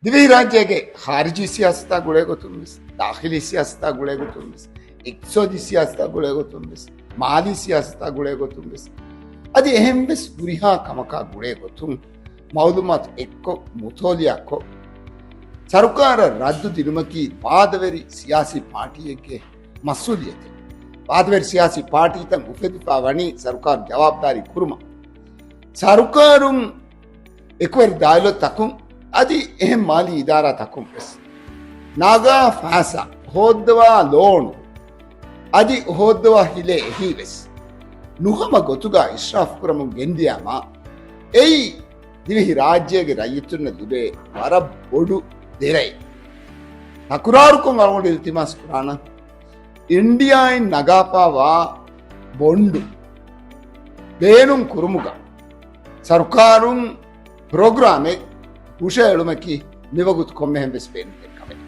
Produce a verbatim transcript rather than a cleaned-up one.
ދިވެހިރާއްޖޭގެ ޚާރިޖީ ސިޔާސަތާ ގުޅޭގޮތުން ވެސް، ދާޚިލީ ސިޔާސަތާ ގުޅޭގޮތުން ވެސް، އިޤްތިޞާދީ ސިޔާސަތާ ގުޅޭގޮތުން ވެސް، މާލީ ސިޔާސަތާ ގުޅޭގޮތުން ވެސް، އަދި އެހެން ވެސް ހުރިހާ ކަމަކާ ގުޅޭގޮތުން މައުލޫމާތު އެއްކޮށް، މުތޯލިއާކޮށް، ސަރުކާރަށް ރައްދު ދިނުމަކީ ވާދަވެރި ސިޔާސީ ޕާޓީއެއްގެ މަސްއޫލިއްޔަތެއް. ވާދަވެރި ސިޔާސީ ޕާޓީތައް އުފެދިފަ ވަނީ ސަރުކާރު ޖަވާބުދާރީ ކުރުމަށް. ސަރުކާރުން އެކުވެރި ދާއިރުތަކުން އަދި އެހެން މާލީ އިދާރާތަކުން ވެސް ނަގާ ފައިސާ، ހޯއްދަވާ ލޯނު އަދި ހޯއްދަވާ ހިލޭ އެހީ ވެސް ނުހަމަ ގޮތުގަ އިސްރާފު ކުރަމުން ގެންދިޔާމާ، އެއީ ދިވެހި ރާއްޖޭގެ ރައްޔިތުންނަށް ލިބޭ ވަރަށް ބޮޑު ދެރައެއް. ތަކުރާރުކޮށް އަޅުގަނޑު އިލްތިމާސް ކުރާނަން، އިންޑިއާއިން ނަގާފަވާ ބޮންޑު ބޭނުން ކުރުމުގަ ސަރުކާރުން ޕްރޮގްރާމެއް ހުށައެޅުމަކީ މިވަގުތު ކޮންމެހެން ވެސް ބޭނުންތެރި ކަމެއް.